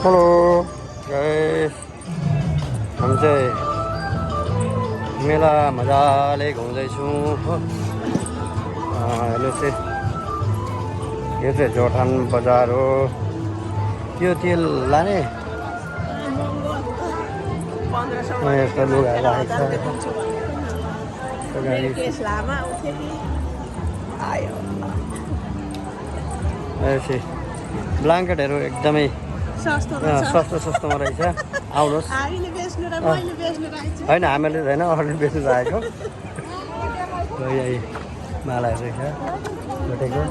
Hello guys, हामी चाहिँ मेला मजाले घुम्दैछौँ हो। हेर्नुहोस् है, यो चाहिँ जोरथाङ बजार हो। त्यो तेल लाने यस्तो लुगाहरू राखेको छ। ब्ल्याङ्केटहरू एकदमै सस्तोमा रहेछ। आउनुहोस्। होइन, हामीले होइन, अरूले बेच्नु चाहेको। यही मालाहरू रहेछ, भुटेको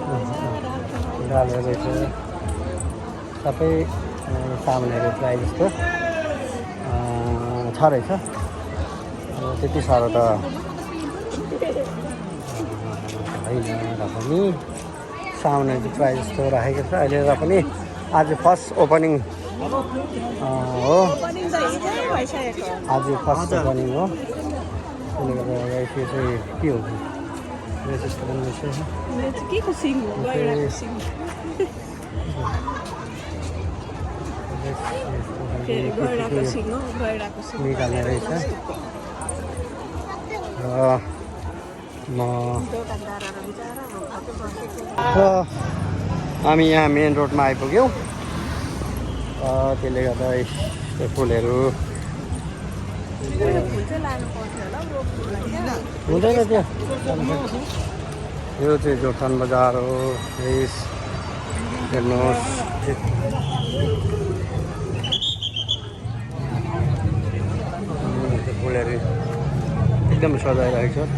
दालहरू रहेछ, सबै सामानहरू प्रायः जस्तो छ रहेछ। त्यति साह्रो त होइन र पनि सामानहरू चाहिँ प्रायः जस्तो राखेको छ अहिले र पनि। आज फर्स्ट ओपनिङ हो, आज फर्स्ट ओपनिङ हो। त्यसले गर्दा यो चाहिँ के हो निकाल्ने रहेछ। र हामी यहाँ मेन रोडमा आइपुग्यौँ। त्यसले गर्दा यस्तो फुलहरू हुँदैन त्यो। यो चाहिँ जोरथाङ बजार हो। हेर्नुहोस्, फुलहरू एकदम सजाइरहेको छ।